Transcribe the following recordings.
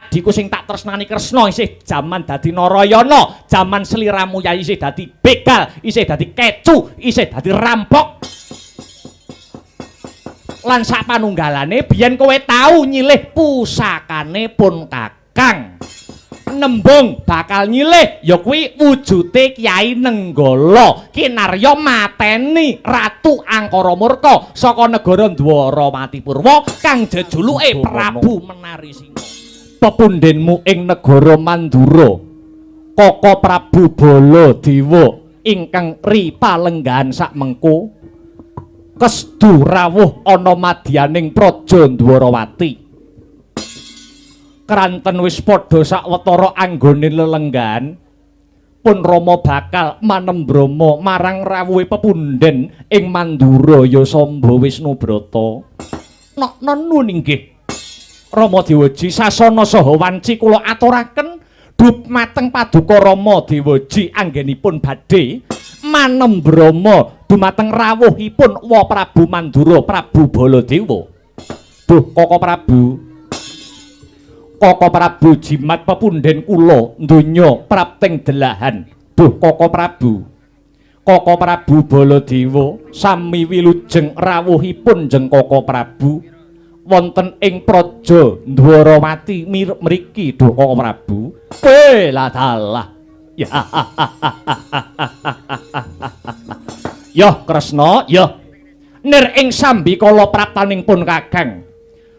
Adhiku sing tak tresnani Kresna isih jaman dadi Narayana, jaman sliramu Yayi isih dadi begal, isih dadi kecu, isih dadi rampok. Lan sak panunggalane biyen kowe tau nyilih pusakane pun Kakang. Nembung bakal nyilih ya kuwi wujude Kyai Nenggala kinarya mateni Ratu Angkara Murka saka negara Dwarawati Purwa kang jejuluke Prabu Menari Singa. Pepundhenmu ing negara Mandura, Kaka Prabu Baladewa ingkang ripalenggahan sakmengko kesdu rawuh ana madyaning Praja Dwarawati. Kranten wis padha sawetara anggone lelenggahan, pun Rama bakal manembrama marang rawuhe pepundhen ing Mandura ya Samba Wisnubrata. Nok nuwun inggih. Rama Dewaji, sasana saha wanci kula aturaken dumateng paduka Rama Dewaji anggenipun badhe manembrama dumateng rawuhipun Wa Prabu Mandura Prabu Baladewa. Duh Kaka Prabu, Kaka Prabu jimat pepundhen kula donya prapting delahan. Duh Kaka Prabu, Kaka Prabu Baladewa sami wilujeng rawuhipun jeng Kaka Prabu wonten ing Praja Dwarawati mriki. Duh Kaka Prabu. Weh lah dalah. Ya. Yo Kresna, yo. Nir ing sambikala praptaning pun Kakang.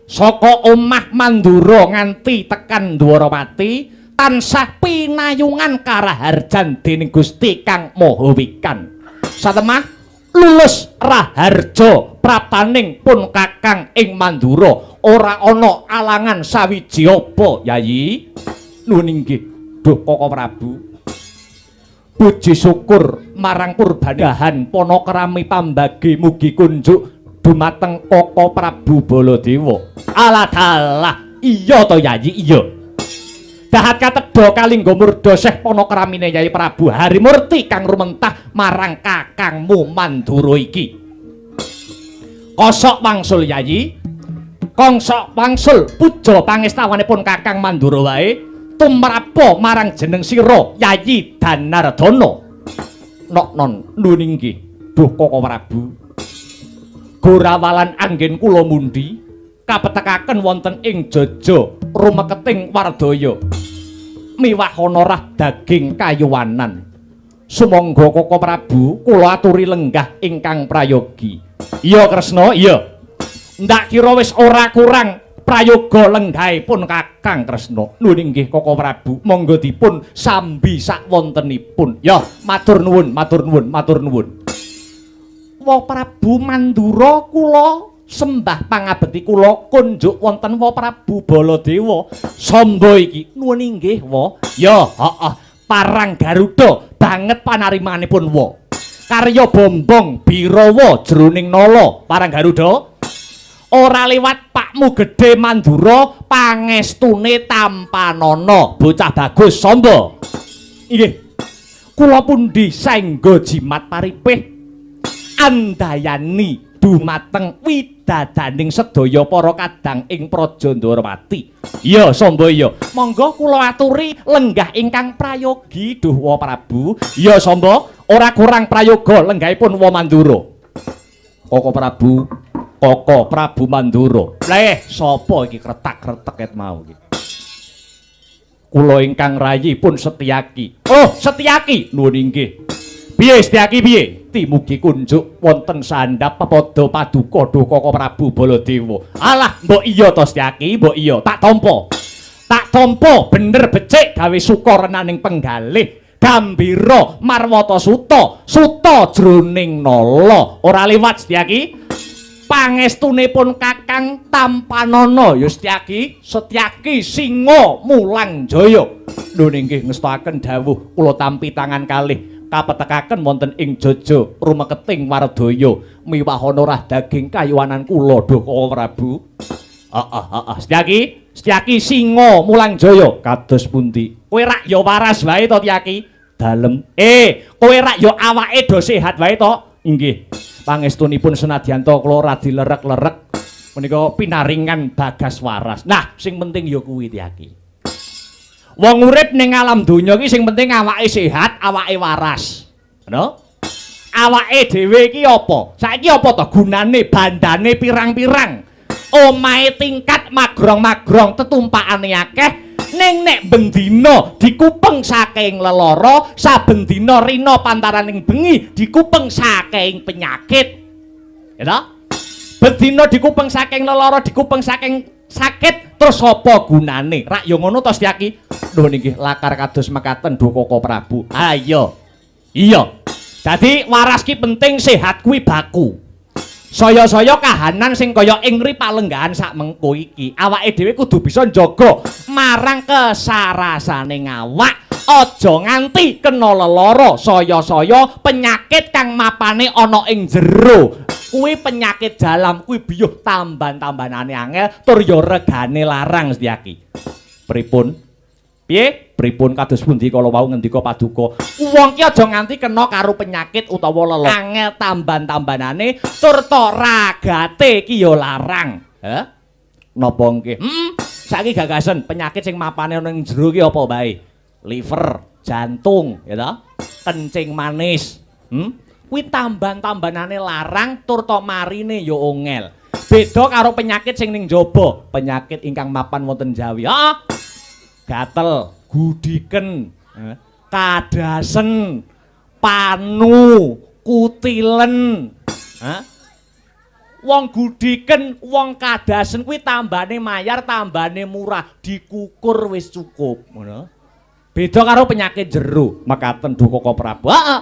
Saka omah Mandura nganti tekan Dwarawati tansah pinayungan karaharjan dening Gusti Kang Maha Wikan. Satemah lulus raharja praptaning pun Kakang ing Mandura, ora ana alangan sawiji apa, Yayi. Nuwun inggih, Duh Kaka Prabu. Puji syukur marang purbadahan panakrami pambagi mugi kunjuk dumateng Kaka Prabu Baladewa. Alah dalah, iya to Yayi, iya. Dahat katedha kalingga murda seh panakramine Yayi Prabu Harimurti kang rumentah marang kakangmu Mandura iki. Kosok wangsul Yayi, kongsok wangsul puja pangestawanipun Kakang Mandura wae tumrapa marang jeneng sira Yayi Danardana. Nok non nuwun inggih, Duh Kaka Prabu. Gorawalan anggen kula mundhi kapetekaken wonten ing jaja rumeketing wardaya miwahana rah daging kayuwanan. Sumangga Kaka Prabu kula aturi lenggah ingkang prayogi. Iya Kresna, iya. Ndak kira wis ora kurang prayoga lenggahipun Kakang Kresna. Nuwun inggih Kaka Prabu, monggo dipun sambi sakwontenipun. Ya, matur nuwun, matur nuwun, matur nuwun. Wa Prabu Mandura kula sembah pangabekti kula kunjuk wonten Wa Prabu Baladewa. Samba iki. Nuwun inggih, Wa. Ya, heeh. Parang Garuda banget panarimanipun Wa. Karya Bombong Birawa jroning nala Parang Garuda. Ora liwat pakmu gedhe Mandura pangestune tampanana. Bocah bagus Samba. Inggih. Kula pundi saengga jimat paripih andayani dumateng widadaning sedaya para kadang ing Praja Ndwarawati. Iya Samba iya. Monggo kula aturi lenggah ingkang prayogi Duh Wa Prabu. Iya Samba, ora kurang prayoga lenggahipun Wa Mandura. Kaka Prabu, Kaka Prabu Mandura. Leh, sapa iki kretak-kretek ket mau iki? Kula ingkang rayi pun Setyaki. Oh, Setyaki. Nuwun inggih. Piye Setyaki piye? Timugi kunjuk wonten sandhap pepada paduka Duh Kaka Prabu Baladewa. Alah, mbok iya to Setyaki, mbok iya. Tak tampa. Tak tampa bener becik gawe suka renaning penggalih. Gambira marwata suta, suta jroning nala. Ora liwat Setyaki. Pangestunipun Kakang tampanana ya Setyaki, Setyaki Singa Mulang Jaya. Nuwun inggih ngestakaken dawuh kula tampi tangan kalih kapetekaken wonten ing jaja rumeketing wardaya miwahana rah daging kayuwanan kula Duh Kaka Prabu. Heeh, heeh. Setyaki, Setyaki Singa Mulang Jaya kados pundi? Kowe rak ya waras wae to Tyaki? Dalem. Kowe rak ya awake do sehat wae to? Inggih. Pangestunipun senadyan to kula radi lerek-lerek menika pinaringan bagas waras. Nah, sing penting ya kuwi Tyaki. Wong urip ning alam donya iki sing penting awake sehat, awake waras. Ngono? Awake dhewe iki apa? Saiki apa to gunane bandane pirang-pirang? Omahe tingkat magrong-magrong tetumpakane akeh, ning nek bendina dikupeng saking lelara, saben dina rina pantaraning bengi dikupeng saking penyakit. Ya toh? Bendina dikupeng saking lelara, dikupeng saking sakit, terus apa gunane? Rak ya ngono to, Setyaki? Nuwun inggih lakar kados mekaten Koko Prabu. Ah iya. Iya. Dadi waras ki penting, sehat kuwi baku. Saya-saya kahanan sing kaya ing palenggahan sak mengko iki, awake dhewe kudu bisa njaga marang kesarasane awak. Aja nganti kena lelara, saya-saya penyakit kang mapane ana ing jero. Kuwi penyakit dalam, kuwi biyuh tamban-tambanane angel tur ya regane larang, Setyaki. Pripun? Piye? Pripun kados pundi kala wau ngendika paduka? Wong ki aja nganti kena karo penyakit utawa lelara. Angel tamban-tambanane tur ta ragate ki ya larang. Heh? Napa nggih? Saiki gagasen penyakit sing mapane ana ing jero ki apa bae? Liver, jantung, ya ta? Kencing manis. Kuwi tamban-tambanane larang tur ta marine ya ongel. Beda karo penyakit sing ning jaba, penyakit ingkang mapan wonten Jawi. Heeh. Gatel, gudiken, kadasen, panu, kutilen. Hah? Wong gudiken, wong kadasen kuwi tambane mayar, tambane murah, dikukur wis cukup, ngono. Beda karo penyakit jero, mekaten Koko Prabu. Heeh.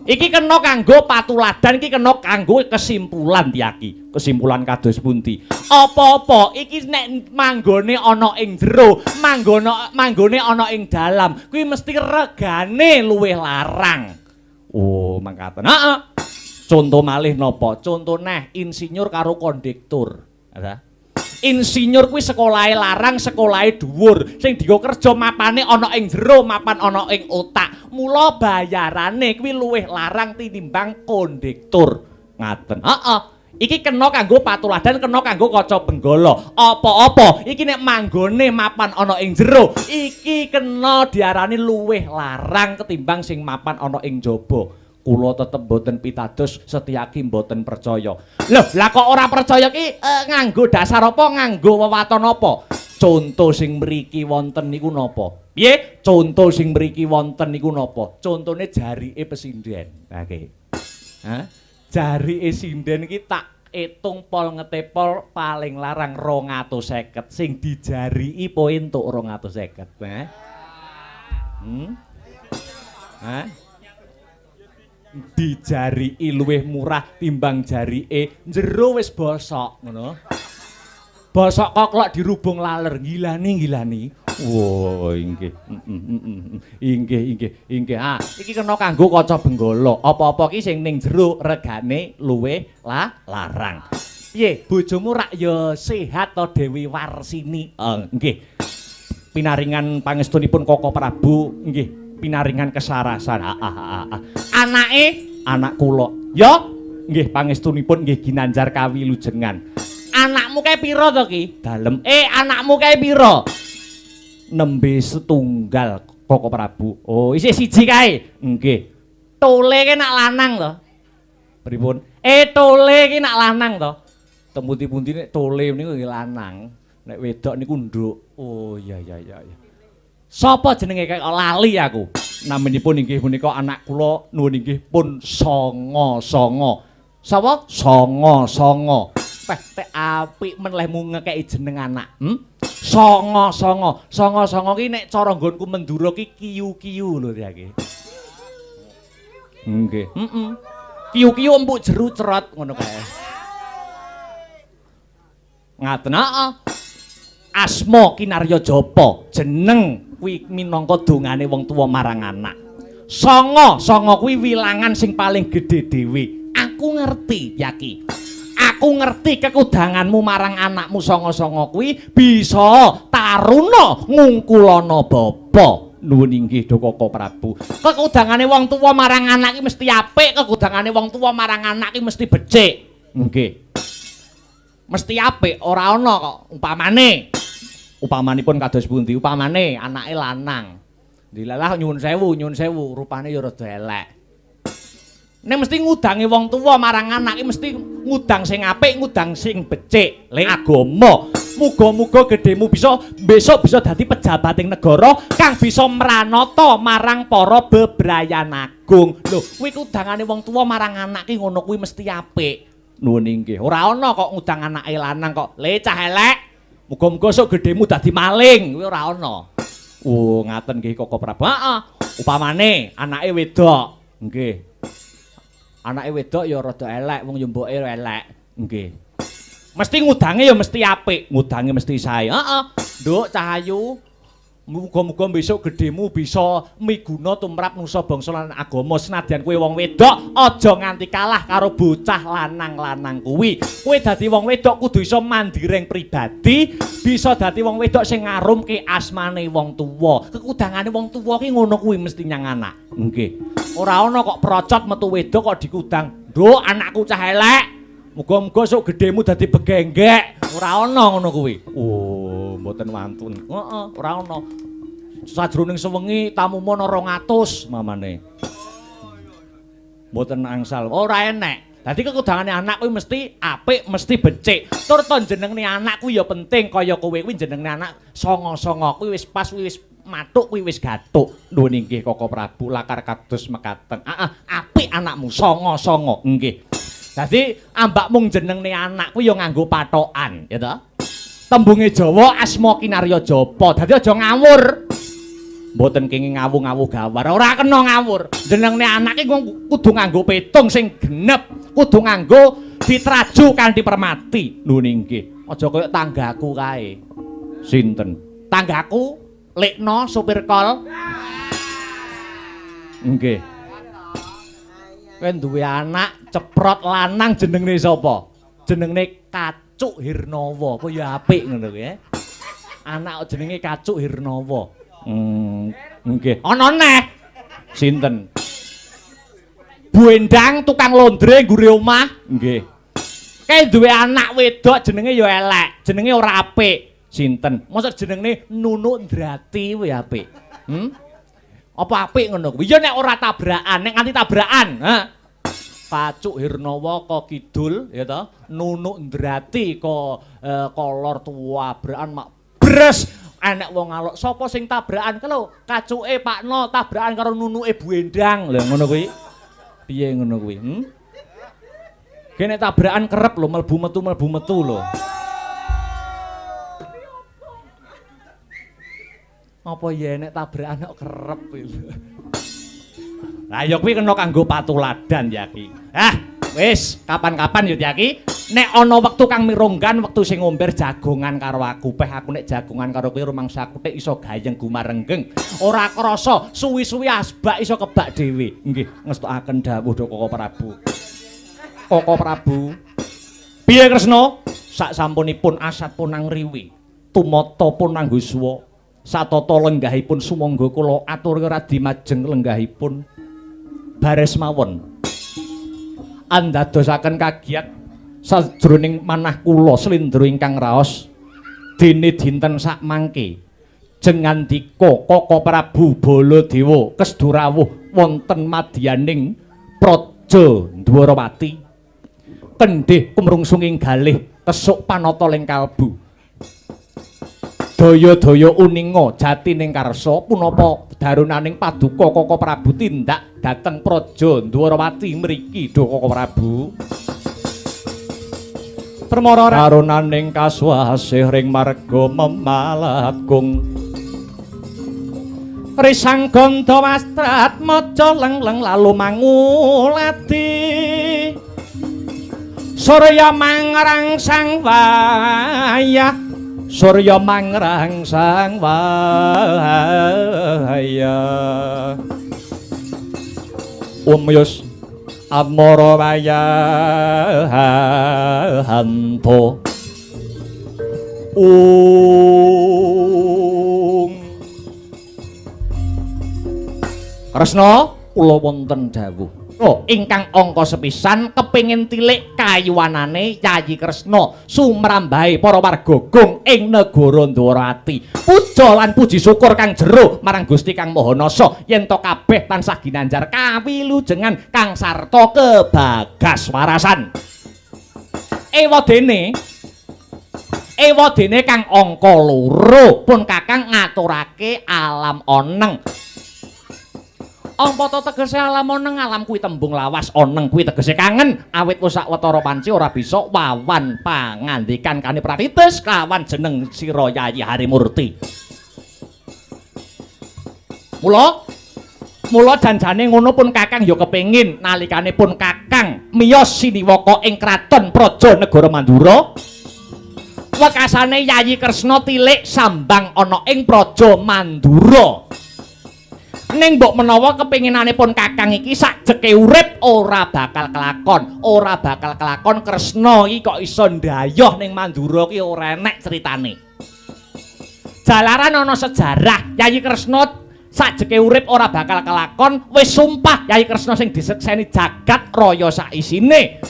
Iki kena kanggo patuladan, iki kena kanggo kesimpulan, Tyaki. Kesimpulan kados pundi? Apa-apa iki nek manggone ana ing jero, manggone ana ing dalam, kuwi mesti regane luwih larang. Oh, mangkaten. Heeh. Conto malih napa? Conto neh insinyur karo kondektur. Ha? Insinyur kuwi sekolahe larang, sekolahe dhuwur. Sing dienggo kerja mapane ana ing jero, mapan ana ing otak. Mula bayarane kuwi luwih larang tinimbang kondektur. Ngaten. Heeh. Iki kena kanggo patuladan, kena kanggo kaca benggala. Apa-apa iki nek manggone mapan ana ing jero, iki kena diarani luwih larang ketimbang sing mapan ana ing jaba. Kula tetep mboten pitados, Setyaki mboten percaya. Lho, lah kok ora percaya ki nganggo dasar apa, nganggo wewaton apa? Conto sing mriki wonten niku napa? Piye? Conto sing mriki wonten niku napa? Contone jarike pesinden. Ha ki. Hah? Jarike sinden iki tak etung pol ngetepol paling larang 250. Sing dijariki po entuk 250. Hah? Hmm? Hah? Dijariki luwih murah timbang jarike jero wis bosok ngono. Bosok koklok dirubung laler, gilani gilani. Wah, inggih. Inggih, inggih, inggih. Ah, iki kena kanggo kaca benggala. Apa-apa ki sing ning jero regane luwih larang. Piye, bojomu rak ya sehat to, Dewi Warsini? Oh, nggih. Pinaringan pangestunipun Koko Prabu nggih pinaringan kesarasan. Ah, ah, ah, ah. Anake, anak kula. Ya, nggih pangestunipun nggih ginanjar kawilujengan. Anakmu kae pira to ki? Dalem. Anakmu kae pira? Nembe setunggal, Koko Prabu. Oh, isih siji kae. Nggih. Tole ki nak lanang to? Pripun? Tole ki nak lanang to? Teng pundi-pundi nek tole niku nggih lanang, nek wedok niku nduk. Oh, iya iya iya iya. Sapa jenenge kae kok lali aku. Naminipun inggih punika anak kula nuwun inggih pun Sanga-sanga. Sapa? Sanga-sanga. Peh tek apik men lehmu ngekeki jeneng anak. Sanga-sanga. Sanga-sanga ki nek cara nggonku Mendura ki kiyu-kiyu lho ya ki. Nggih. Heeh. Kiyu-kiyu empuk jeru cerot ngono kae. Ngaten heeh. Asma kinarya japa, jeneng kuwi minangka dongane wong tuwa marang anak. Sanga, sanga kuwi wilangan sing paling gedhe dhewe. Aku ngerti, Yaki. Aku ngerti kekudanganmu marang anakmu sanga-sanga kuwi bisa taruna ngungkulana bapa. Nuwun inggih Koko Prabu. Kekudangane wong tuwa marang anak ki mesti apik, kekudangane wong tuwa marang anak ki mesti becik. Nggih. Mesti apik, ora ana kok umpamane. Upamanipun kados pundi? Upamane anake lanang. Dilalah nyuwun sewu, rupane ya rada elek. Nek mesti ngudangi wong tuwa marang anak iki mesti ngudang sing apik, ngudang sing becik. Le agama. Muga-muga gedhemu bisa besok bisa dadi pejabat ing negara kang bisa mranata marang para bebrayan agung. Lho, kuwi kudangane wong tuwa marang anak ki ngono kuwi mesti apik. Nuwun inggih. Ora ana kok ngudang anake lanang kok, "Le cah elek, muga-muga sok gedhemu dadi maling." Kuwi ora ana. Oh, ngaten nggih Koko Prabu. Heeh. Upamane anake wedok. Nggih. Anake wedok ya rada elek, wong ya mboke elek. Nggih. Mesti ngudange ya mesti apik, ngudange mesti sae. Heeh. Nduk cah ayu, muga-muga besok gedhemu bisa miguna tumrap nusa bangsa lan agama. Senadyan kowe wong wedok, aja nganti kalah karo bocah lanang-lanang kuwi. Kowe dadi wong wedok kudu iso mandireng pribadi, bisa dadi wong wedok sing ngarumke asmane wong tuwa. Kekudangane wong tuwa ki ngono kuwi mesti nyang anak. Nggih. Ora ana kok procot metu wedok kok dikudang. Nduk, anakku cah elek. Muga-muga sok gedhemu dadi begenggek. Ora ana ngono kuwi. Oh, mboten wantun. Heeh, ora ana. Sajroning sewengi tamumu ana 200 mamane. Mboten angsal. Ora enek. Dadi kekudangane anak kuwi mesti apik, mesti becik. Tur to jenenge anak kuwi ya penting kaya kowe kuwi jenenge anak songo-songo kuwi wis pas, kuwi wis matuk, kuwi wis gathuk. Nuwun inggih Koko Prabu, lakar kados mekaten. Heeh, apik anakmu songo-songo. Nggih. Dadi ambak mung jenenge anak kuwi ya nganggo patokan, ya ta? Tembunge Jawa asma kinarya japa. Dadi aja ngawur. Mboten kenging ngawu-ngawu gawar, ora kena ngawur. Jenenge anak iki kudu nganggo petung sing genep, kudu nganggo ditraju kanthi permati. Nuwun inggih. Aja kaya tanggaku kae. Sinten? Tanggaku Lekno supir kol. Nggih. Kowe duwe anak ceprot lanang jenenge sapa? Jenenge Kacuk Hirnawa. Apa ya apik ngono kuwi, eh? Anak jenenge Kacuk Hirnawa. Nggih. Ana neh. Sinten? Bu Endang tukang londre nggure omah. Nggih. Kae duwe anak wedok jenenge ya elek, jenenge ora apik. Sinten? Mosok jenenge Nunuk Ndrati kuwi apik. Hmm? Apa apik ngono kuwi? Ya nek ora tabrakan, nek nganti tabrakan, ha. Kacuk Hirnawa ka kidul, ya ta? Nunuk Ndrati ka kolor tabrakan mak bres. Enek wong ngalok, sapa sing tabrakan? Ke lho, kacuke Pakno tabrakan karo nunuke Bu Endang. Lha ngono kuwi. Piye ngono kuwi? Hmm? Ki nek tabrakan kerep lho mlebu metu lho. Apa ya nek tabrakan kok kerep lho. Lah ya kuwi kena kanggo patuladan ya ki. Ah, wis kapan-kapan ya ki. Nek ana wektu kang mirunggan, wektu sing ngomber jagongan karo aku, peh aku nek jagongan karo kowe rumangsaku tek iso gayeng gumarenggeng. Ora krasa suwi-suwi asbak iso kebak dhewe. Nggih, ngestokaken dawuh Koko Prabu. Koko Prabu. Piye Kresna? Sak sampunipun asat punang riwi, tumata punang yuswa. Satata lenggahipun sumangga kula aturi radi majeng lenggahipun bares mawon. Andadosaken kagiyat sajroning manah kula slendra ingkang raos dene dinten sakmangke jengandika Koko Prabu Baladewa kesdu rawuh wonten madyaning Praja Dwarawati kendhih kumrungsunging galih kesuk panata ling kalbu daya-daya uninga jatining karsa punapa darunaning paduka Koko Prabu tindak dhateng Praja Dwarawati mriki do Koko Prabu. Permara darunaning kasuwasih ring marga memalagung risang gandha wastrat maca lengleng lalu manguladi surya mangrangsang wayah surya mangrangsang wayah umyus amara wayahanto ung. Kresna kula wonten dawuh. Oh, ingkang angka sepisan kepengin tilik kayuwanane Yayi Kresna sumrambahe para warga gong ing negara Ndwarawati. Puja lan puji syukur kang jero marang Gusti Kang Maha Nasa yen to kabeh tansah ginanjar kawilujengan kang sarta kebagaswarasan. Ewadene ewadene kang angka loro pun Kakang ngaturake alam oneng. Apa to tegese alam oneng? Alam kuwi tembung lawas, oneng kuwi tegese kangen. Awit wis sawetara panci ora bisa wawan pangandikan kane pratitis kawan jeneng sira Yayi Harimurti. Mula mula janjane ngono pun Kakang ya kepengin nalikane pun Kakang miyos siniwaka ing kraton Praja Negara Mandura. Wekasane Yayi Kresna tilik sambang ana ing Praja Mandura. Ning mbok menawa kepinginane pun Kakang iki sakjeke urip ora bakal kelakon, ora bakal kelakon Kresna iki kok iso ndayoh ning Mandura ki ora enek critane. Jalaran ana sejarah Yayi Kresna sakjeke urip ora bakal kelakon, wis sumpah Yayi Kresna sing disekseni jagat raya saisine.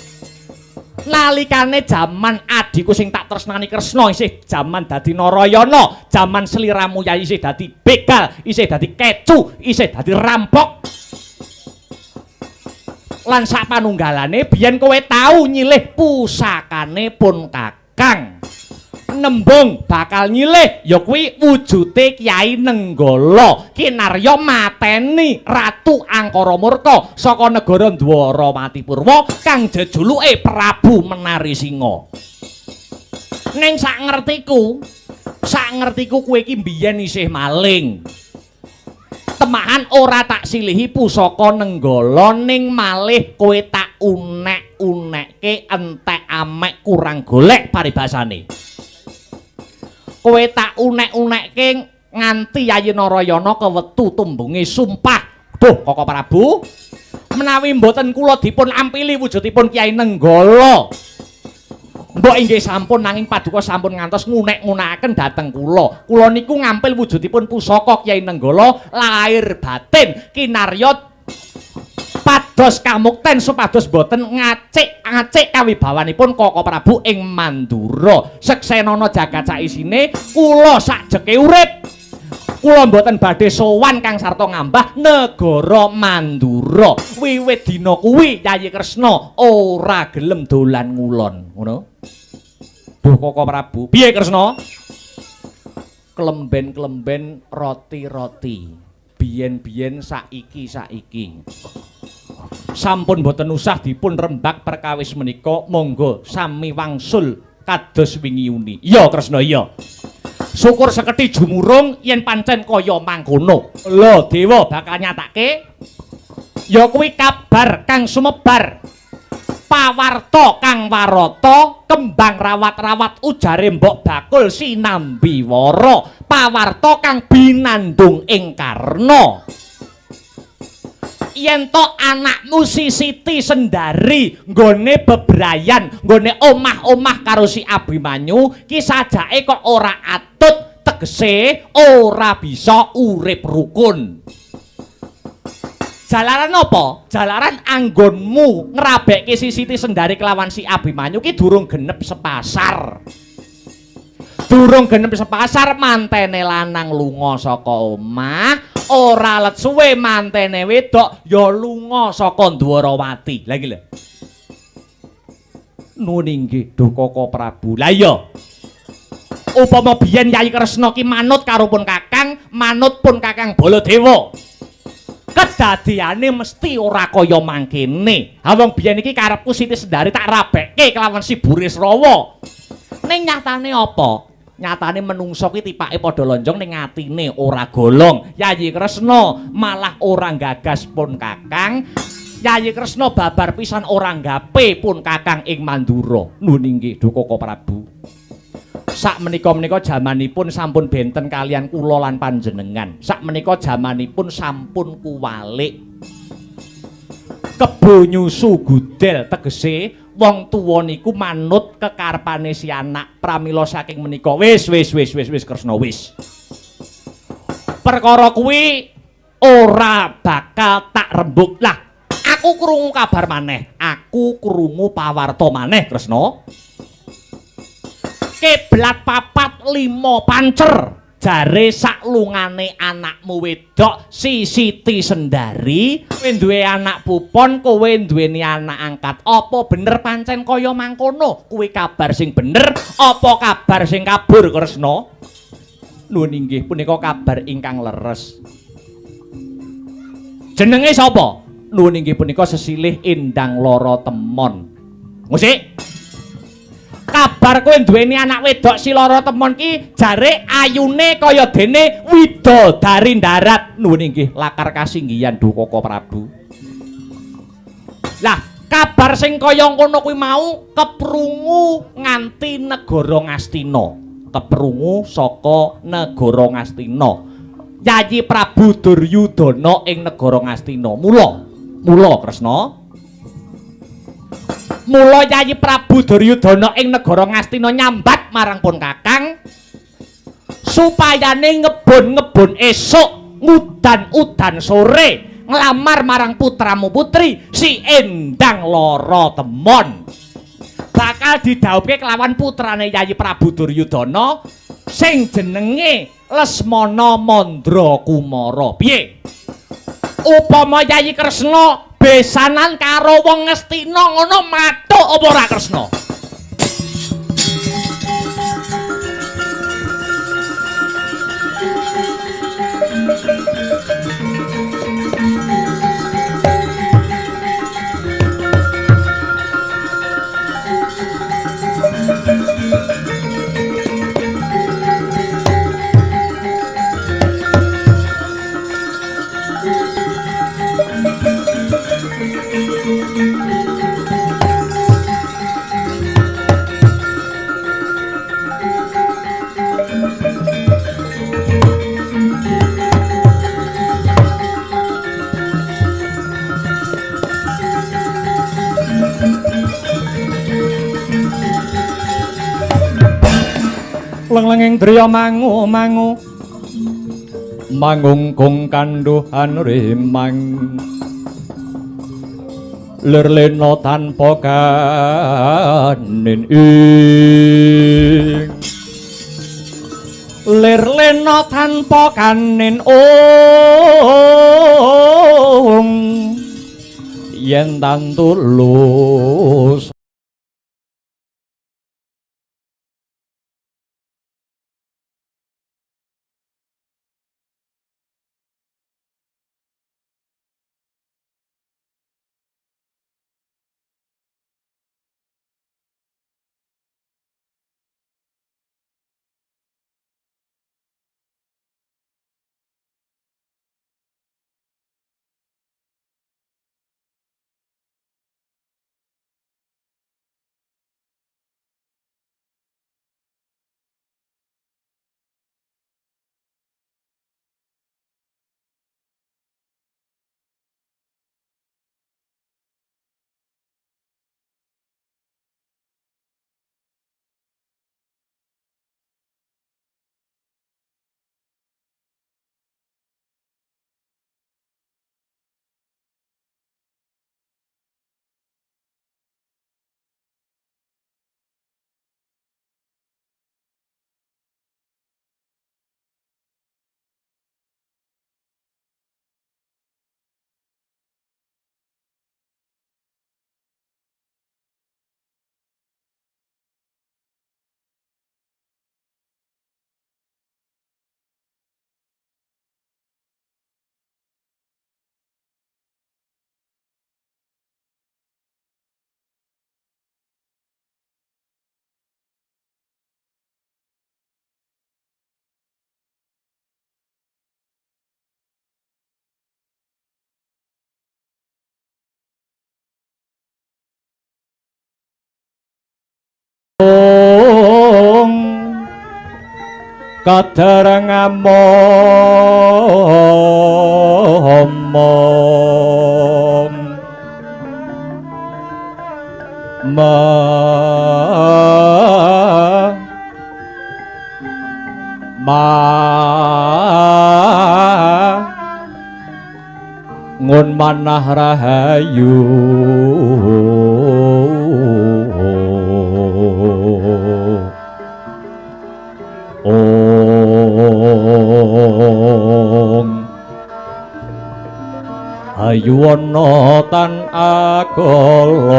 Nalikane jaman adhiku sing tak tresnani Kresna isih jaman dadi Narayana, jaman sliramu Yayi isih dadi begal, isih dadi kecu, isih dadi rampok. Lan sak panunggalane biyen kowe tau nyilih pusakane pun Kakang. Nembung bakal nyilih ya kuwi wujute Kyai Nenggala kinarya mateni Ratu Angkara Murka saka negara Dwarawati Purwa kang jejuluke Prabu Menari Singa. Ning sak ngertiku kowe iki mbiyen isih maling. Temahan ora tak silihi pusaka Nenggala ning malih kowe tak unek-unekke entek amek kurang golek paribasane. Kowe tak unek-unekke nganti Yayi Narayana kewetu tumbunge sumpah. Duh, Koko Prabu, menawi mboten kula dipun ampili wujudipun Kyai Nenggala. Mbok inggih sampun nanging paduka sampun ngantos ngunek-ngunekaken dhateng kula. Kula niku ngampil wujudipun pusaka Kyai Nenggala lahir batin kinarya pados kamukten supados boten ngacik-ngacik kawibawanipun Koko Prabu ing Mandura. Seksenana jagat saisine kula sakjeke urip. Kula mboten badhe sowan kang sarta ngambah negara Mandura. Wiwit dina kuwi Yayi Kresna ora gelem dolan ngulon, ngono. Duh Koko Prabu, piye Kresna? Klemben-klemben roti-roti. Biyen-biyen saiki-saiki. Sampun boten usah dipun rembak perkawis menika, monggo sami wangsul kados wingi uni. Iya Kresna, iya. Syukur sekedhi jumurung yen pancen kaya mangkono. Lho dewa bakal nyatake ya kuwi kabar kang sumebar. Pawarta kang warata kembang rawat-rawat ujare mbok bakul sinambi wara. Pawarta kang binandung ing karna. Yen to anakmu si Siti Sendari nggone bebrayan, nggone omah-omah karo si Abimanyu ki sajake kok ora atut, tegese ora bisa urip rukun. Jalaran apa? Jalaran anggonmu ngrabekke si Siti Sendari kelawan si Abimanyu ki durung genep sepasar. Durung genep sepasar mantene lanang lunga saka omah, ora let suwe mantene wedok ya lunga saka Dwarawati. Lah iki lho. Nuwun inggih Duh Koko Prabu. Lah iya. Upama biyen Yayi Kresna ki manut karo pun Kakang, manut pun Kakang Baladewa. Kedadiane mesti ora kaya mangkene. Ha wong biyen iki karepku Siti Sendari tak rabekke kelawan si Burisrawa. Ning nyatane apa? Nyatane menungso ki tipake padha lonjong ning atine ora golong. Yayi Kresna malah ora gagas pun Kakang. Yayi Kresna babar pisan ora gape pun Kakang ing Mandura. Nuwun inggih Duh Koko Prabu. Sakmenika-menika jamanipun sampun benten kalian kula lan panjenengan. Sakmenika jamanipun sampun kuwalik. Kebo nyusu gudel tegese wong tuwa niku manut kekarepane si anak. Pramila saking menika wis wis wis wis wis Kresna wis. Perkara kuwi ora bakal tak rembug. Lah, aku Aku krungu kabar maneh, aku krungu pawarta maneh Kresna. Kiblat 4 5 pancer jare saklungane anakmu wedok si Siti Sendari kowe duwe anak pupon, kowe duweni anak angkat. Apa bener pancen kaya mangkono? Kuwi kabar sing bener apa kabar sing kabur Kresna? Nuwun inggih punika kabar ingkang leres. Jenenge sapa? Nuwun inggih punika sesilih Endang Lara Temon. Musik. Kabar kowe duweni anak wedok si Lara Temon ki jare ayune kaya dene widodari darat. Nuwun inggih lakar kasinggihan Dukaka Prabu. Lah, kabar sing kaya ngono kuwi mau keprungu nganti negara Ngastina. Keprungu saka negara Ngastina. Yayi Prabu Duryudana ing negara Ngastina. Mula, mula Kresna. Mula Yayi Prabu Duryudana ing negara Ngastina nyambat marang pun Kakang supayane ngebon-ngebon esuk ngudan-udan sore nglamar marang putramu putri si Endang Lara Temon. Bakal didhawuhke kelawan putrane Yayi Prabu Duryudana sing jenenge Lesmana Mandra Kumara. Piye? Upama Yayi Kresna besanan karo wong Ngastina ngono mathuk apa ora Kresna? Leng-lenging driya mangu-mangu mangungkung kandhuhan rimang lir lena tanpa kanin ing lir lena tanpa kanin ong yen tan tulus Kadar ngamomong ma ma Wangun manah rahayu. Ong ayu ana tan agolong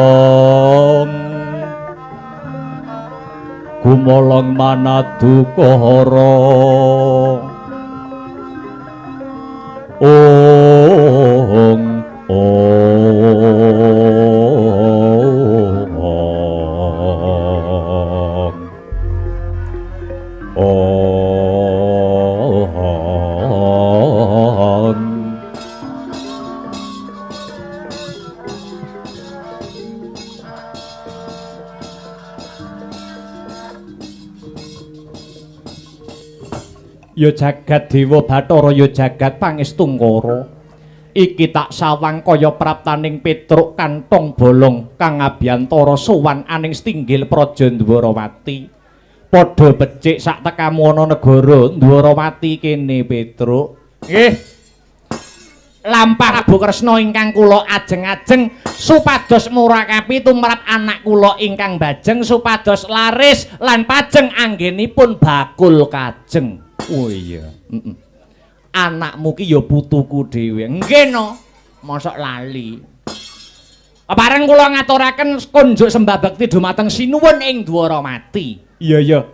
gumolong manadukara. Ong ong ong. Ya jagat Dewa Bathara, ya jagat Pangestungkara. Iki tak sawang kaya praptaning Petruk kantong bolong kang abiyantara sowan aning setinggil Praja Ndwarawati. Padha becik sak tekamu ana negara Ndwarawati kene Petruk. Nggih. Lampah Prabu Kresna ingkang kula ajeng-ajeng supados murakapi tumrap anak kula ingkang bajeng supados laris lan pajeng anggenipun bakul kajeng. Oh iya, Anakmu ki ya putuku dhewe. Nggih no, mosok lali. Bareng kula ngaturaken kunjuk sembah bekti dumateng sinuwun ing Dwarawati. Iya iya.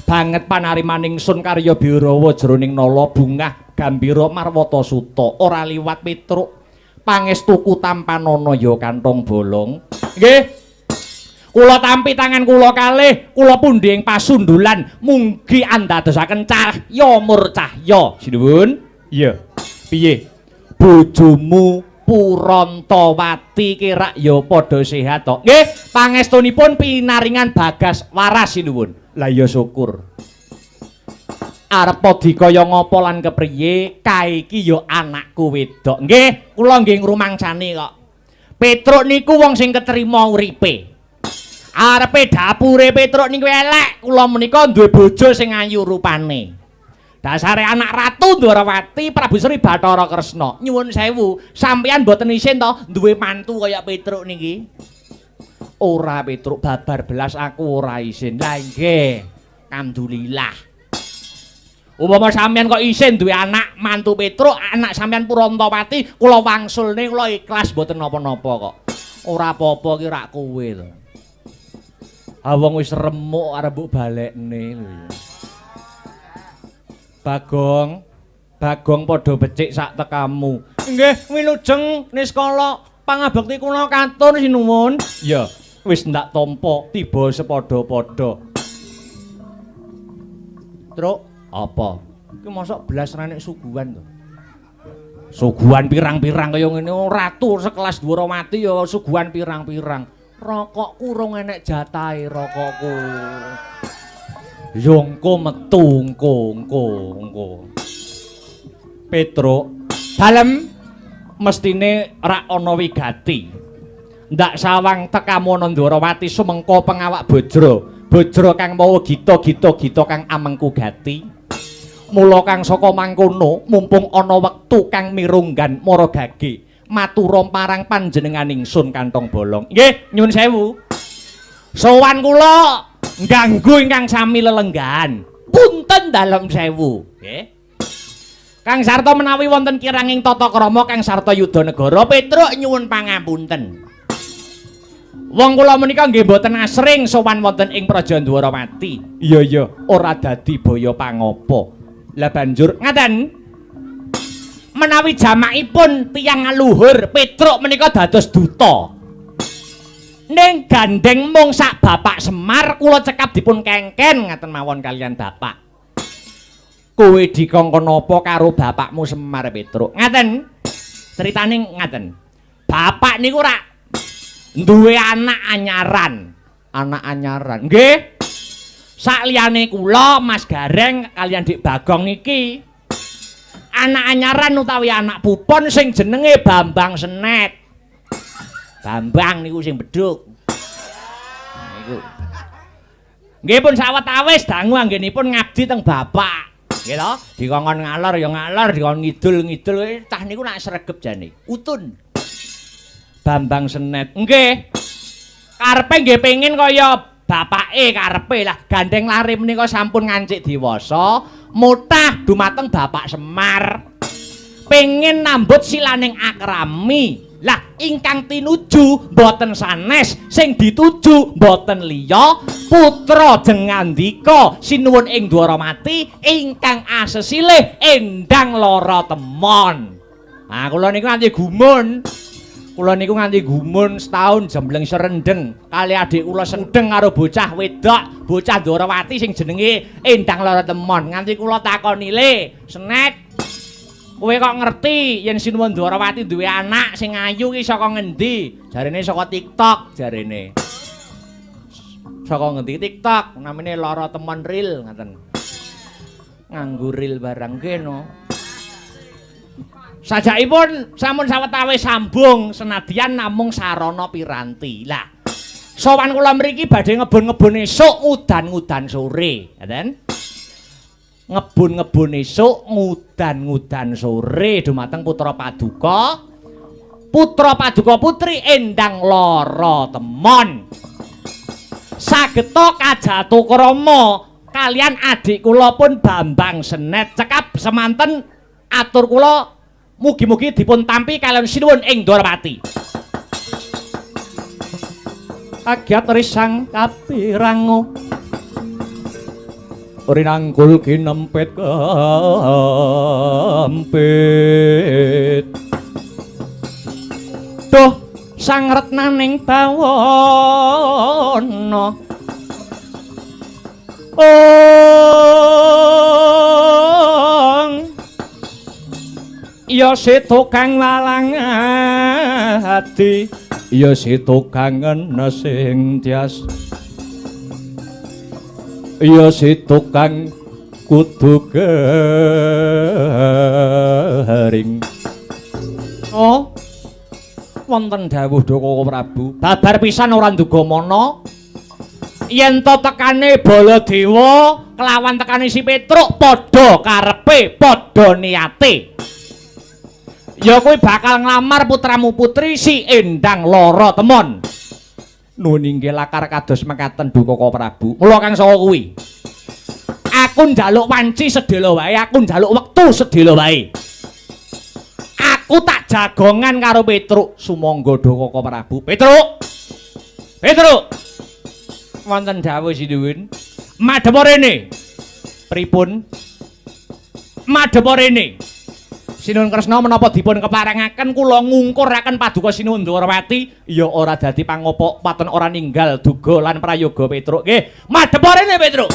Banget panarimaning sun karya Birawa jroning nala bungah gambira marwata suta ora liwat Petruk. Pangestuku tampanana ya kantong bolong. Nggih. Kula tampi tangan kula kalih, kula pundi ing pasundulan munggi andadosaken cahya murcahya. Sinuwun. Iya. Piye? Bojomu Purantawati ki rak ya padha sehat to? Nggih, pangestunipun pinaringan bagas waras sinuwun. Lah ya syukur. Arep dikaya ngapa lan kepriye, kae iki ya anakku wedok. Nggih, kula nggih ngrumangsani kok. Petruk niku wong sing ketrima uripe. Arepe dapure Petruk niku elek, kula menika duwe bojo sing ayu rupane. Dasare anak Ratu Ndwarawati Prabu Sri Bathara Kresna. Nyuwun sewu, sampeyan mboten isin to duwe mantu kaya Petruk niki? Ora Petruk, babar belas aku ora isin. Lah nggih, alhamdulillah. Umpama sampeyan kok isin duwe anak mantu Petruk, anak sampeyan Purantawati, kula wangsulne kula ikhlas mboten napa-napa kok. Ora apa-apa ki rak kowe to. Ah wong wis remuk arep mbok balekne lho. Bagong, Bagong padha becik sak tekamu. Nggih, wilujeng niskala pangabekti kula katur sinuwun. Ya, wis ndak tampa tiba sepadha-padha. Truk, apa? Iki mosok blas ra nek suguhan to. Suguhan pirang-pirang kaya ngene ratu sekelas Dwarawati ya suguhan pirang-pirang. Rokokku rong enek jatahe rokokku. Yo engko metu engko engko engko. Petruk, dalem mestine rak ana wigati. Ndak sawang tekamu ana Ndwarawati sumengko pengawak bajra. Bajra kang mawa gita-gita gita kang amengku gati. Mula kang saka mangkono mumpung ana wektu kang mirunggan mara gage. Matura marang panjenengan ingsun kantong bolong. Nggih, nyuwun sewu. Sowan kula ngganggu ingkang sami lelenggahan. Punten dalem sewu. Nggih. Kang Sarta menawi wonten kiranging tata krama Kang Sarta Yudanegara Petruk nyuwun pangapunten. Wong kula menika nggih mboten asring sowan wonten ing Praja Ndwarawati. Iya iya, ora dadi baya pangapa. Lah banjur ngaten. Menawi jamakipun tiyang aluhur Petruk menika dados duta. Ning gandeng mung sak Bapak Semar kula cekap dipun kengken ngaten mawon kalian bapak. Kowe dikongkon apa karo bapakmu Semar Petruk? Ngaten. Critane ngaten. Bapak niku rak duwe anak anyaran. Anak anyaran. Nggih. Sakliyane kula Mas Gareng kalian Dik Bagong niki anak anyaran utawi anak pupon sing jenenge Bambang Senet. Bambang niku sing beduk. Niku. Nggih pun sawetawis dangu anggenipun ngabdi teng bapak. Nggih to? Dikongkon ngalor ya ngalor, dikon ngidul-ngidul. Cah niku nak sregep jane. Utun. Bambang Senet. Nggih. Karepe nggih pengin kaya bapake karepe lah. Gandeng lare menika sampun ngancik dewasa, mutah dumateng Bapak Semar. Pengin nambut silaning akrami. Lah ingkang tinuju mboten sanes, sing dituju mboten liya, putra Jengandika sinuwun ing Dwaramati ingkang asesilih Endang Lara Temon. Nah, kula niku nganti gumun. Kula niku nganti gumun setahun jembleng serendeng kali adik kula sendeng karo bocah wedok, bocah Dwarawati sing jenenge Endang Lara Temon. Nganti kula takoni, "Le, Senet, kowe kok ngerti yen Sinuwun Dwarawati duwe anak sing ayu ki saka ngendi?" Jarene saka TikTok jarene. Saka ngendi TikTok? Namine Lara Temon Ril ngaten. Nganggo ril barang kene. Sajakipun sampun sawetawis sambung senadyan namung sarana piranti. Lah, sowan kula mriki badhe ngebun-ngebun esuk udan-udan sore, ngaten. Ngebun-ngebun esuk ngudan-ngudan sore dumateng putra paduka. Putra paduka putri Endang Lara Temon. Sageta kajatukrama kalian adik kula pun Bambang Senet. Cekap semanten atur kula, mugi-mugi dipun tampi kalian sinuwun ing Dwarawati. Kagiat risang kapirango rinangkul kinempit kempit. Duh sang retnaning bawana. Ong ya seto kang lalang ati, ya seto kang sing tias, ya seto kang kudu garing. Oh, wonten dawuh Doko Prabu, babar pisan ora nduga mana yen to tekane Baladewa kelawan tekane si Petruk padha karepe, padha niate. Ya kuwi bakal nglamar putramu putri si Endang Lara Temon. Nuwun inggih lakar kados mekaten Dukaka Prabu. Mula kang saka kuwi, aku njaluk wanci sedhela wae, aku njaluk wektu sedhela wae. Aku tak jagongan karo Petruk. Sumangga Dukaka Prabu. Petruk. Petruk. Wonten dawuh sinuwun. Madhep rene. Pripun? Madhep rene. Sinuwun Kresna menapa dipun keparengaken kula ngungkuraken paduka Sinuwun Dwarawati ya ora dadi pangopo paton ora ninggal duga lan prayoga Petruk. Nggih, madhep rene Petruk.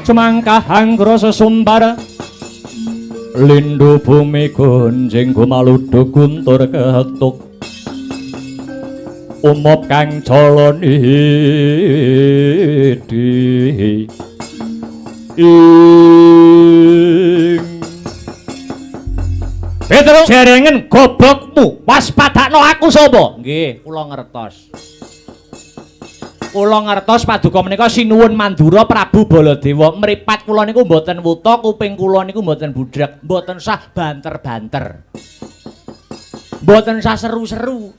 Cemangkahang krasa sumbar lindu bumi gunjing gumaludu guntur ketuk umop kang cala nidi ing. Petruk jerengen gobokmu, waspadakno aku sapa? Nggih, kula ngertos. Kula ngertos paduka menika Sinuwun Mandura Prabu Baladewa. Mripat kula niku mboten wuta, kuping kula niku mboten budheg, mboten sah banter-banter. Mboten sah seru-seru.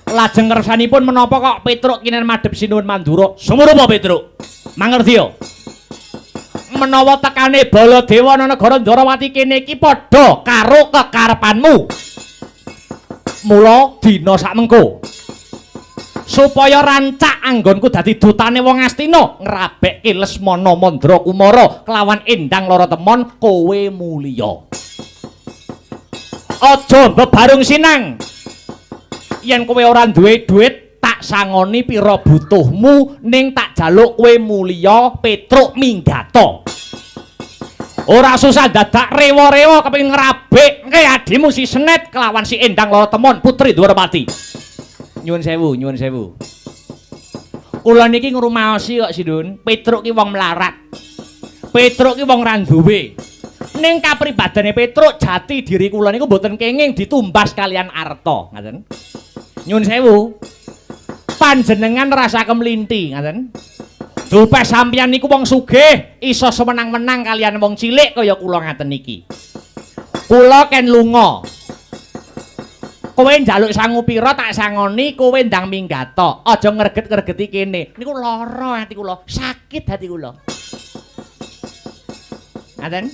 Lajeng kersanipun menapa kok Petruk kinen madhep Sinuwun Mandura? Sumurupa Petruk. Mangertiya. Menawa tekane Baladewa ana negara Ndwarawati kene iki padha karo kekarepanmu. Mula dina sakmengko Supaya rancak anggonku dadi dutane wong Astina ngrabekke Lesmana Mandra Kumara kelawan Endang Lara Temon kowe mulya. Aja bebarung sinang. Yen kowe ora duwe dhuwit tak sangoni pira butuhmu ning tak jaluk kowe mulya Petruk minggata. Ora susah dadak rewa-rewa kepengin ngrabekke adimu si Senet kelawan si Endang Lara Temon putri Dwarawati. Nyuwun sewu, nyuwun sewu. Kula niki ngrumaosi kok Sindun, Petruk ki wong melarat. Petruk ki wong ra duwe. Ning kapribadane Petruk jati diri kula niku mboten kenging ditumbas kalian arta, ngaten. Nyuwun sewu. Panjenengan rasa kemlinti, ngaten. Dupe sampeyan niku wong sugih, iso semenang-menang kalian wong cilik kaya kula ngaten niki. Kula ken lunga. Kowe njaluk sangu pira tak sangoni, kowe ndang minggata. Aja ngreget-ngregeti kene. Niku lara ati kula, sakit hati kula. Ngaten?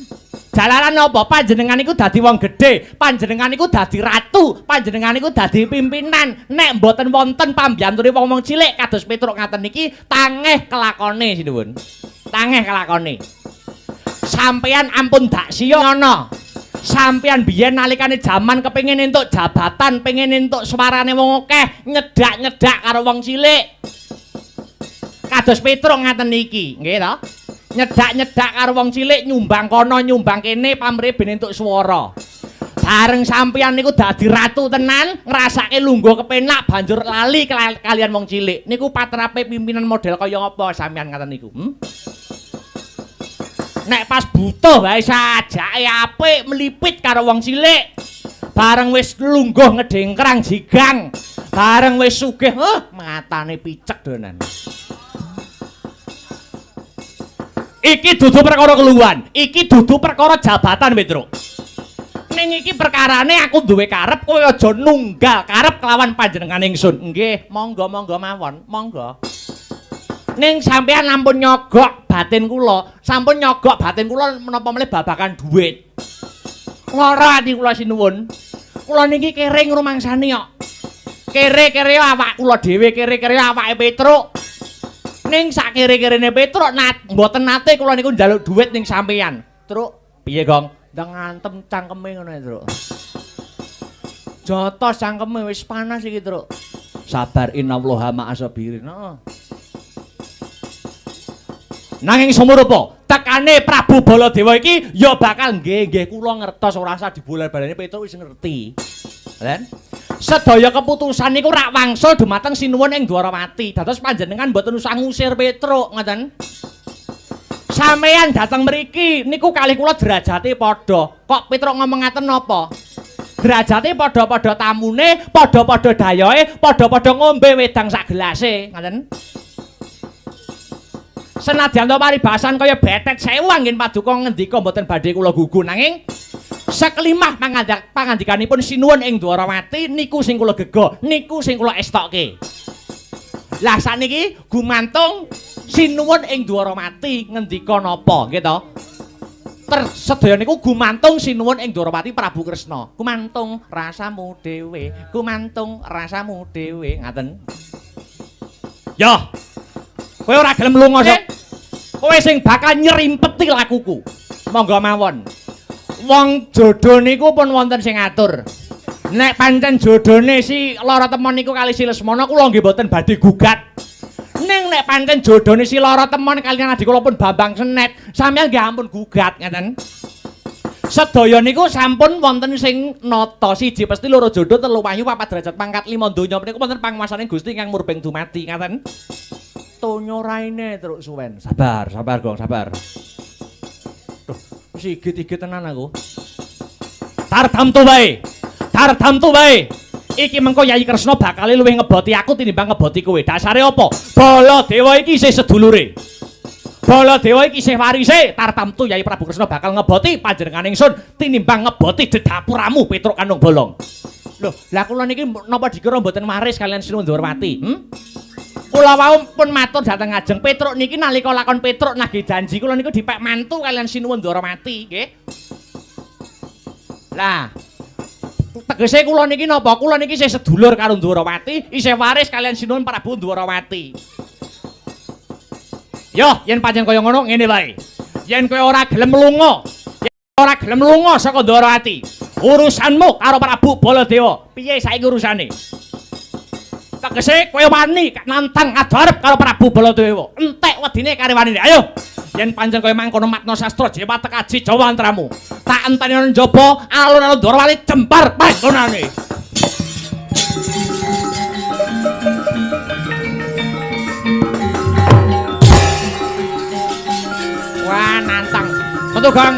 Jalaran napa panjenengan niku dadi wong gedhe, panjenengan niku dadi ratu, panjenengan niku dadi pimpinan. Nek mboten wonten pambiyantune wong-wong cilik kados Petruk ngaten niki, tangeh kelakone sinuwun. Tangeh kelakone. Sampeyan ampun dak siya ngono. Sampeyan biyen nalikane jaman kepengin entuk jabatan, pengin entuk suarane wong akeh, nyedak-nyedak karo wong cilik. Kados Petruk ngaten niki, nggih to? Nyedak-nyedak karo wong cilik, nyumbang kono, nyumbang kene pamrih ben entuk swara. Bareng sampeyan niku dadi ratu tenan, ngrasake lungguh kepenak banjur lali kalian wong cilik. Niku patrape pimpinan model kaya apa sampeyan ngaten niku? Nek pas butuh wae sajake apik mlipit karo wong cilik. Bareng wis lungguh ngedengkrang jigang, bareng wis sugih, matane picek donan. Iki dudu perkara keluhan, iki dudu perkara jabatan Petruk. Ning iki perkarane aku duwe karep, kowe aja nunggal karep kelawan panjenengan ingsun. Nggih, monggo-monggo mawon, monggo. Ning sampeyan ampun nyogok batin kula, sampun nyogok batin kula menapa melih babagan dhuwit. Lara ati kula sinuwun. Kula niki kere ngrumangsani kok. Kere-kere awak kula dhewe, kere-kere awake Petruk. Ning sak kere-kerene Petruk mboten nate kula niku njaluk dhuwit ning sampeyan. Truk, piye, Gong? Ndang ngantem cangkeme ngono Truk. Jotos cangkeme wis panas iki, Truk. Sabar innallaha ma'asabirin. Heeh. Nanging sumurupa, tekane Prabu Baladewa iki ya bakal nggih kula ngertos ora usah dibolan-baleni Petruk wis ngerti. Lha sedaya keputusan niku rak wangsul dumateng sinuwun ing Dwarawati. Dados panjenengan mboten usah ngusir Petruk ngoten. Sampeyan dateng mriki niku kalih kula derajate padha. Kok Petruk ngomong ngaten napa? Derajate padha-padha tamune, padha-padha dayohe, padha-padha ngombe wedang sak gelase, ngoten. Senadyan to paribasan kaya betet sewu anggen paduka ngendika mboten badhe kula gugu nanging sekelimah pangandikanipun sinuwun ing Dwarawati niku sing kula gega, niku sing kula estokke. Lah sakniki gumantung sinuwun ing Dwarawati ngendika napa nggih to? Sedaya niku gumantung sinuwun ing Dwarawati Prabu Kresna. Gumantung rasamu dhewe, gumantung rasamu dhewe ngaten. Yo. Kowe ora gelem lunga sok. Kowe sing bakal nyerimpeti lakuku. Monggo mawon. Wong jodoh niku pun wonten sing ngatur. Nek pancen jodhone si Lara Temon niku kali si Lesmana kula nggih mboten badhe gugat. Ning nek pancen jodhone si Lara Temon kaliyan adik kula pun Bambang Senet, sampeyan nggih ampun gugat ngaten. Sedaya niku sampun wonten sing nata, siji pesti loro jodoh, telu wahyu, papat derajat pangkat, lima donya menika wonten panguwasane Gusti ingkang murbeng dumadi ngaten. Tonyo raine Truk suwen. Sabar, sabar Gong, sabar. Duh, wis igit-igit tenan aku. Tardamtu wae. Tardamtu wae. Iki mengko Yayi Kresna bakal luwih ngeboti aku tinimbang ngeboti kowe. Dasare apa? Baladewa iki isih sedulure. Baladewa iki isih warise. Tartamtu Yayi Prabu Kresna bakal ngeboti panjenengan ingsun tinimbang ngeboti dedapuramu Petruk Kandung Bolong. Lho, lah kula niki napa dikira mboten waris kalian Sinuwun Dwarawati? Kula wau pun matur dhateng ngajeng Petruk niki nalika lakon Petruk nagih janji kula niku dipek mantu kalian Sinuwun Dwarawati, nggih. Lah, Tegese kula niki napa? Kula niki isih sedulur karo Ndwarawati, isih waris kalian Sinuwun Prabu Ndwarawati. Yo, yen pancen kaya ngono ngene wae. Yen kowe ora gelem lunga, yen ora gelem lunga saka Ndwarawati, urusanmu karo Prabu Baladewa. Piye saiki urusane? Tegese kowe wani nantang adarep karo Prabu Baladewa. Entek wedine karo wanine. Ayo. Yen pancen kowe mangkono matna sastra Jewatek aji Jawa antramu. Tak enteni ana njaba alun-alun Ndwarawati jembar panggonane. Wah, nantang. Metu, Gong.